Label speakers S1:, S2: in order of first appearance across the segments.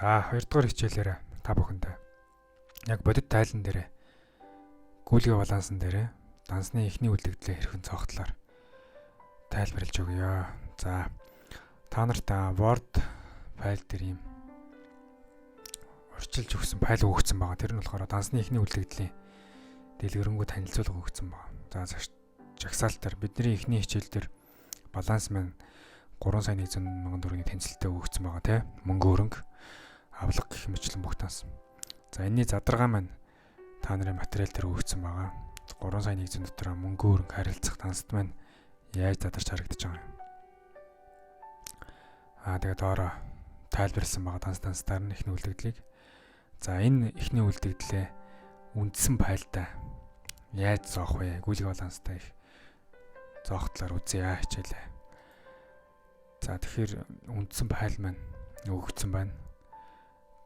S1: За, хоёрдугаар хичээлээр та бүхэндээ яг бодит тайлан дээр гүйлгээ балансан дээр дансны эхний үлдэгдлээ хэрхэн цоох талаар тайлбарлаж өгье. За, та нарт Word файл дээр ийм урьдчилж өгсөн файл өгөгдсөн байгаа. Тэр нь болохоор дансны эхний үлдэгдлийн дэлгэрэнгүй танилцуулга өгсөн байгаа. За, жагсаалт дээр бидний эхний хичээл дээр баланс маань 3 сая 100 мянган төгрөгийн тэнцэлтэй өгөгдсөн байгаа, тий. Мөнгө өрөнгө, авлага гэх мэтлэн бүх данс. За, энэний задаргаа маань та нарын материал дээр өгөгдсөн байгаа. 3 сая 100 дотор мөнгө өрөнгө харилцах данст маань яаж задарч харагдаж байгаа юм. Аа, тэгээд доороо тайлбарласан байгаа данс данстаар нь эхний үлдэгдлийг. За, энэ эхний үлдэгдлээ үндсэн файлдаа яаж зоох вэ? Гүйлгээ баланстай их зоох талаар үзье хичээлээ. За, тэгэхээр үндсэн файл маань өгөгдсөн байна.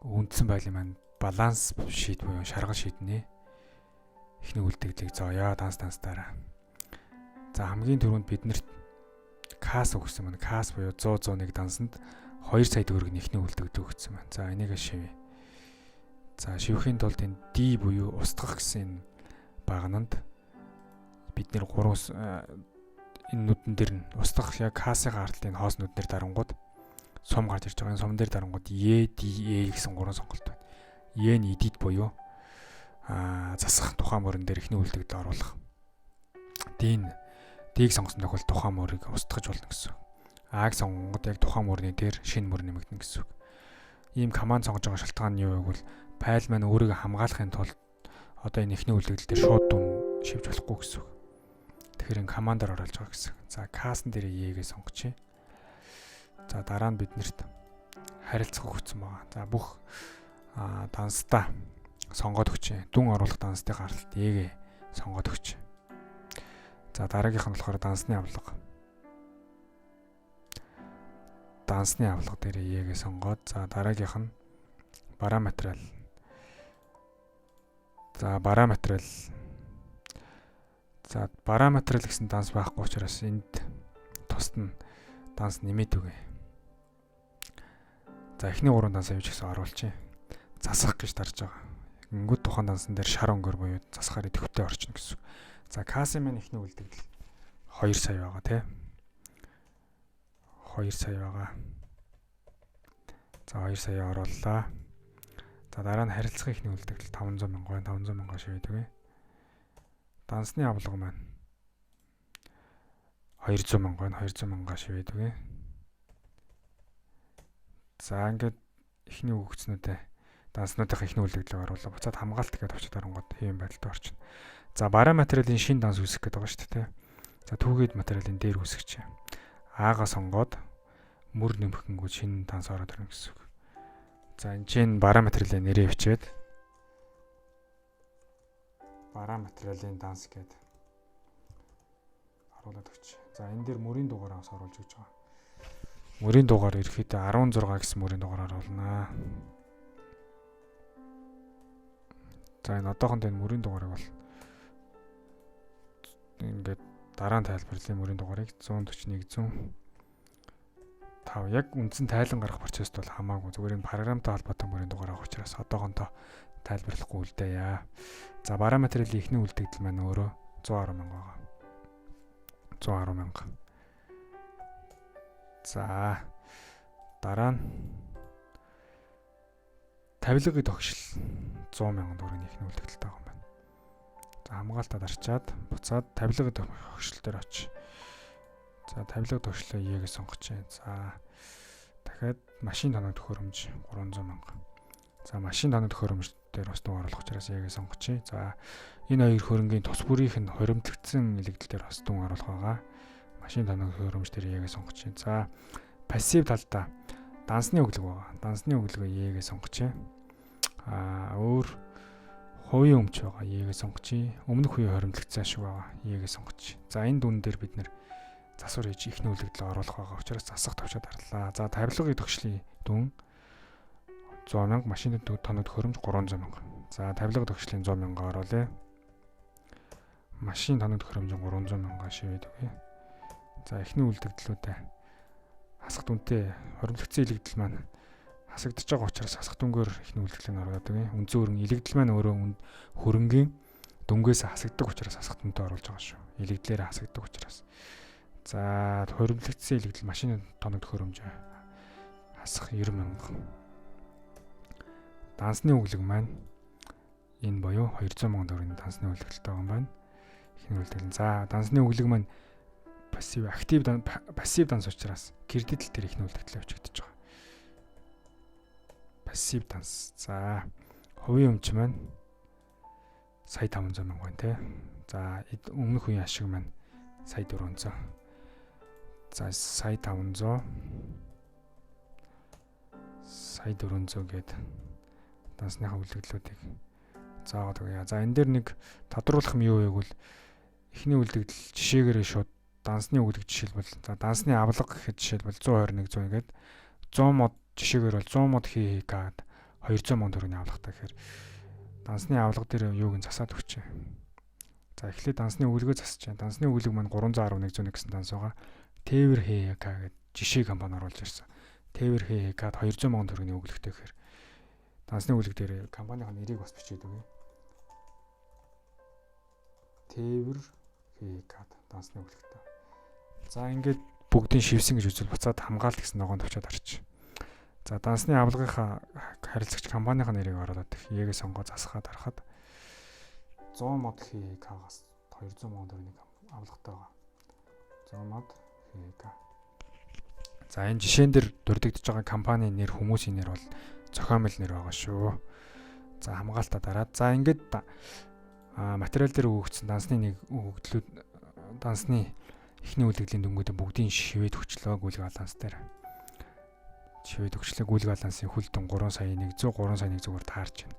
S1: Үндсэн файлын маань balance sheet буюу шаргал sheet ний эхний үлдэгдлийг зооё данс данстаараа. За, хамгийн түрүүнд биднэрт касс өгсөн байна. Касс буюу 100 101 дансанд 2 сая төгрөгийн эхний үлдэгдэл өгсөн байна. За, энийг шивье. За, шивэхийн тулд энэ D буюу устгах гэсэн энэ багананд бид нэр 3 энэ нүдэн дээр нь устгах яг кассын ардын хоос нүднэр дарангууд сум гарч ирж байгаа. Энэ сум дээр дарангууд E, D, E гэсэн гурван сонголт байна. E нь edit буюу засах, тухайн мөрөн дээр эхний үлдэгдэл оруулах. D нь D-г сонгосон тохиолдолд тухайн мөрийг устгаж болно гэсэн үг. A-г сонгонгод яг тухайн мөрний дээр шинэ мөр нэмэгдэнэ гэсэн үг. Ийм команд сонгож байгаа шалтгаан нь юу вэ гэвэл файл маань өөрийгөө хамгаалахын тулд одоо энэ эхний үлдэгдэл дээр шууд дүн шивж болохгүй гэсэн үг. Тэгэхээр энэ командаар оруулж байгаа гэсэн. За, кассан дээр E-гээ сонгочих. За, дараа нь биднэрт харилцах өгсөн байгаа. За, бүх данстаа сонгоод өгч. Дүн оруулах данстын гаралт E-гээ сонгоод өгч. За, дараагийнх нь болохоор дансны авлага. Дансны авлага дээр E-гээ сонгоод, за, дараагийнх нь бараа материал. За, бараа материал. За, бараа материал гэсэн данс байхгүй учраас энд тусад нь данс нэмээд өгье. За, эхний гурван дансаа юу ч гэсэн оруулчих. Засах гэж дарж байгаа. Ингүүд тухайн дансан дээр шар өнгөөр буюу засахаар идэвхтэй орчихно гэсэн. За, кассын маань эхний үлдэгдэл 2 сая байгаа, тий. 2 сая байгаа. За, 2 сая орууллаа. За, дараа нь харилцах эхний үлдэгдэл 500 мянга, 500 мянга шивээд өгье. Дансны авлага маань 200 мянга, 200 мянга шивээд өгье. За, ингээд эхний өгөгцнүүдээ данснуудынхаа эхний үлдэгдлийг оруулаа. Буцаад хамгаалт гэдээ очиж дарангууд ийм байдалтай орчихно. За, бараа материалын шинэ данс үүсгэх гэдэг байгаа шүү дээ. За, түүгээд материалын дээр үүсгэж. А-га сонгоод мөр нэмэхэнгүүд шинэ данс ороод ирнэ гэсэн үг. За, энэ чинь бараа материалын нэрээ бичээд бараа материалын данс гэдэг оруулаад өгч. За, энэ дээр мөрийн дугаараа бас оруулж өгч байгаа. Мөрийн дугаар ерөөхдөө 16 гэсэн мөрийн дугаар оруулнаа. За, энэ одоохондоо энэ мөрийн дугаарыг бол ингээд дараа нь тайлбарлая. Мөрийн дугаарыг 141 105 яг үндсэн тайлан гаргах процесст бол хамаагүй, зүгээр энэ програмтай холбоотой мөрийн дугаар авах учраас одоохондоо тайлбарлахгүй үлдээе. За, бараа материалын эхний үлдэгдэл маань өөрөө 110 мянга байгаа. 110 мянга. За, дараа нь тавилгын тогшил 100 мянган төгрөгийн эхний үлдэгдэлтэй байгаа юм байна. За, хамгаалтаа дарчаад буцаад тавилгын тогшил дээр очив. За, тавилга тогшлоо E-гээ сонгоч. За, дахиад машин тоног төхөөрөмж 300 мянга. За, машин тоног төхөөрөмж дээр бас дүн оруулах учраас E-гээ сонгоч. За, энэ хоёр хөрөнгийн тус бүрийнх нь хоримтлагдсан илэгдэл дээр бас дүн оруулах байгаа. Машин тоног төхөөрөмж дээр E-гээ сонгоч. За, пассив талдаа дансны өглөг байгаа. Дансны өглөгөө E-гээ сонгоч. Аа, өөр хувийн өмч байгаа. E-гээ сонгоч. Өмнөх үеийн хоримтлагдсан ашиг байгаа. E-гээ сонгоч. За, энэ дүн дээр бид нэр засвар хийж эхний үлдэгдэл оруулах байгаа учраас засах товчоо дарлаа. За, тавилгын тогшлын дүн 100 мянга, машины тоног төхөөрөмж 300 мянга. За, тавилга тогшлын 100 мянга оруулъя. Машин тоног төхөөрөмжийн 300 мянга шивээд өгье. За, эхний үлдэгдлүүдээ хасах дүнтэй хоримтлагдсан илэгдэл маань Хасагдж байгаа учраас хасах дүнгээр эхний үлдэгдэл нь оруулаад өгье. Үндсэн хөрөнгө илэгдэл маань өөрөө хөрөнгийн дүнгээс хасагддаг учраас хасах дүнтэй оруулж байгаа шүү. Илэгдлээр хасагддаг учраас. За, хуримтлагдсан илэгдэл машины тоног төхөөрөмж хасах 90 мянга. Дансны өглөг маань энэ буюу 200 мянган төгрөгийн дансны үлдэгдэлтэй байгаа юм байна. Эхний үлдэгдэл. За, дансны өглөг маань пассив, актив, пассив данс учраас кредит дээр эхний үлдэгдэл явчихдаж байгаа. Пассив данс. За, хувийн өмч маань сая 500 мянга байна те. За, өмнөх үеийн ашиг маань сая 400. За, сая 500, сая 400 гээд дансныхаа үлдэгдлүүдийг заагаад өгье. За, энэ дээр нэг тодруулах юм юу вэ гэвэл эхний үлдэгдэл жишээгээрээ шууд дансны өглөг жишээлбэл, за, дансны авлага гэхэд жишээлбэл 121 100 гээд 100 мод жишээгээр бол 100 мод хий гээд 200 мянган төгрөгийн авлагатай гэхээр дансны авлага дээр юуг нь засаад өгчээ. За, эхлээд дансны өглөгөө засаж байна. Дансны өглөг маань 311 101 гэсэн данс байгаа. Тээвэр ХК гэдэг жишээ компани оруулж ирсэн. Тээвэр ХК-д 200 мянган төгрөгийн өглөгтэй гэхээр дансны өглөг дээр компанийн нэрийг бас бичээд өгье. Тээвэр ХК-д дансны өглөгтэй. За, ингээд бүгдийн шивсэн гэж үзвэл буцаад хамгаалт гэсэн ногоон товчоод арч. За, дансны авлагынхаа харилцагч компанийн нэрийг оруулаад Е-гээ сонгоо засахаа дарахад 100 мод ХК-гаас 200 мянган төгрөгийн авлагатай байгаа. 100 мод ХК. За, энэ жишээн дээр дурддагдж байгаа компанийн нэр, хүмүүсийн нэр бол зохиомл нэр байгаа шүү. За, хамгаалтаа дараад, за, ингээд материал дээр өгөгдсөн дансны нэг өгөгдлүүд, дансны эхний үлдэгдлийн дүнгуудыг бүгдийг шивээд өгчлөө гүйлгээ баланс дээр. Шивээд өгчлөө, гүйлгээ балансын хөл дүн 3 сая 100, 3 сая 100-аар таарч байна.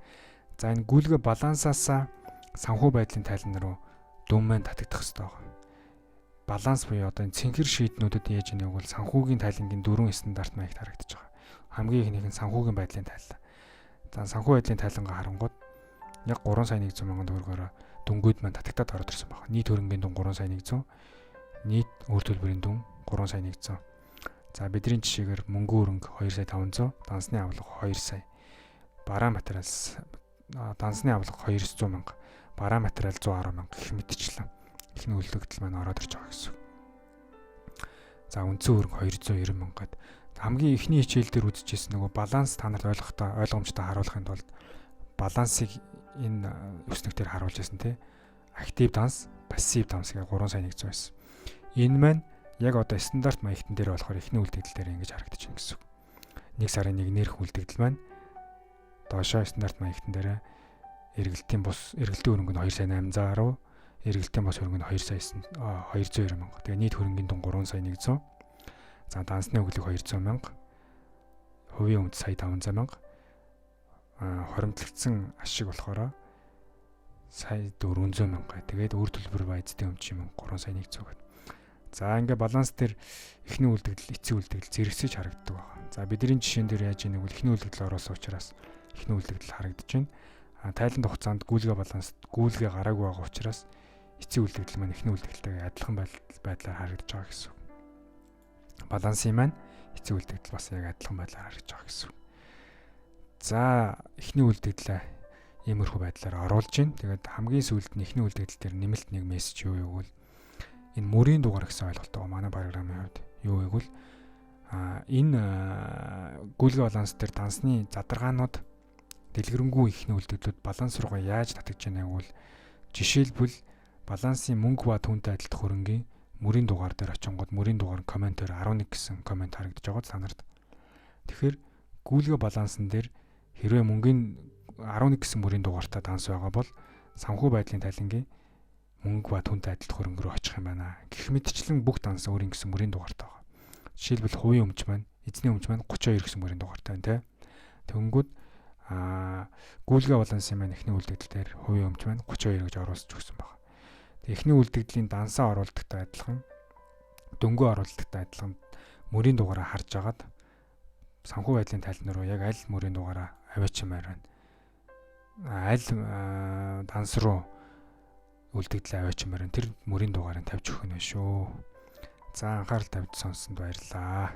S1: За, энэ гүйлгээ балансаасаа санхүү байдлын тайлан руу дүн маань татагдах хэрэгтэй байгаа. Баланс буюу одоо энэ цэнхэр sheet нүүдэд яаж ийнэг бол санхүүгийн тайлангийн дөрвөн стандарт маягт харагдаж байгаа. Хамгийн ихнийх нь санхүүгийн байдлын тайлан. За, санхүү байдлын тайлангаа харангууд яг 3 сая 100 мянган төгрөгөөр дүнгууд маань татагтаад ороод ирсэн байна. Нийт хөрөнгийн дүн 3 сая 100, нийт үр төлбөрийн дүн 3 сая 100. За, бидний жишээгээр мөнгөн хөрөнгө 2 сая 500, дансны авлага 2 сая. Бараа материал, дансны авлага 200 мянга, бараа материал 110 мянга гэх мэтчлэн эхний үлдэгдэл маань ороод ирж байгаа гэсэн. За, үндсэн хөрөнгө 290 мянга гээд хамгийн эхний хичээл дээр үзчихсэн нөгөө баланс та нарт ойлгохтой, ойлгомжтой харуулахын тулд балансыг энэ өснөх дээр харуулж байсан тий. Актив данс, пассив данс гэх 3 сая 100 байсан. Энэ маань яг одоо стандарт маягтан дээр болохоор эхний үлдэгдэл дээр ингэж харагдаж байна гэсэн үг. 1 сарын 1-ээр үлдэгдэл маань доошоо стандарт маягтан дээр эргэлтийн бус, эргэлтийн хөрөнгө нь 2 сая 810, эргэлтийн бус хөрөнгө нь 2 сая 290 мянга. Тэгээ нийт хөрөнгийн дүн 3 сая 100. За, дансны өглөг 200 мянга. Хувийн өмд сая 500 мянга. Хоримтлагдсан ашиг болохоор сая 400 мянга. Тэгээд үр төлбөр ба эзэдийн өмчийн мөнгө 3 сая 100 гэдэг. За, ингээ баланс дээр эхний үлдэгдэл, эцсийн үлдэгдэл зэрэгсэж харагддаг байна. За, бидний жишээн дээр яаж ийнэг бол эхний үлдэгдэл оруулсан учраас эхний үлдэгдэл харагдаж байна. А тайлан хугацаанд гүйлгээ баланс гүйлгээ гараагүй байгаа учраас эцсийн үлдэгдэл маань эхний үлдэгдэлтэйгээ адилхан байдлаар харагдаж байгаа гэсэн үг. Балансын маань эцсийн үлдэгдэл бас яг адилхан байдлаар харагдаж байгаа гэсэн үг. За, эхний үлдэгдлээ иймэрхүү байдлаар оруулж байна. Тэгээд хамгийн сүүлд нь эхний үлдэгдэл дээр нэмэлт нэг мессеж юу гэвэл энэ мөрийн дугаар гэсэн ойлголт байгаа манай програмын хувьд. Юу гэвэл энэ гүйлгээ баланс дээр дансны задаргаанууд, дэлгэрэнгүй эхний үлдэгдлүүд баланс руугаа яаж татагж байна гэвэл жишээлбэл балансын мөнгө ба түүнтэй адилтах хөрөнгийн мөрийн дугаар дээр очингууд мөрийн дугаар comment оор 11 гэсэн comment харагдаж байгаа та нарт. Тэгэхээр гүйлгээ балансан дээр хэрвээ мөнгөний 11 гэсэн мөрийн дугаартай данс байгаа бол санхүү байдлын тайлангийн мөнгө ба түүнтэй адилтах хөрөнгө рүү очих юм байна. Гэх мэтчлэн бүх данс өөрийн гэсэн мөрийн дугаартай байгаа. Жишээлбэл хувийн өмч маань, эзний өмч маань 32 гэсэн мөрийн дугаартай байна те. Тэнгүүд гүйлгээ балансын маань эхний үлдэгдэл дээр хувийн өмч маань 32 гэж оруулж өгсөн байна. Тэг эхний үлдэгдлийн дансаа оруулдагтай адилхан, дөнгөө оруулдагтай адилхан мөрийн дугаараа харж агаад санхүү байдлын тайлан руу яг аль мөрийн дугаараа аваачмаар байна. Аль данс руу үлдэгдэл аваачмаар байна. Тэр мөрийн дугаарыг тавьж өгөх нь шүү. За, анхаарал тавьж сонссонд баярлалаа.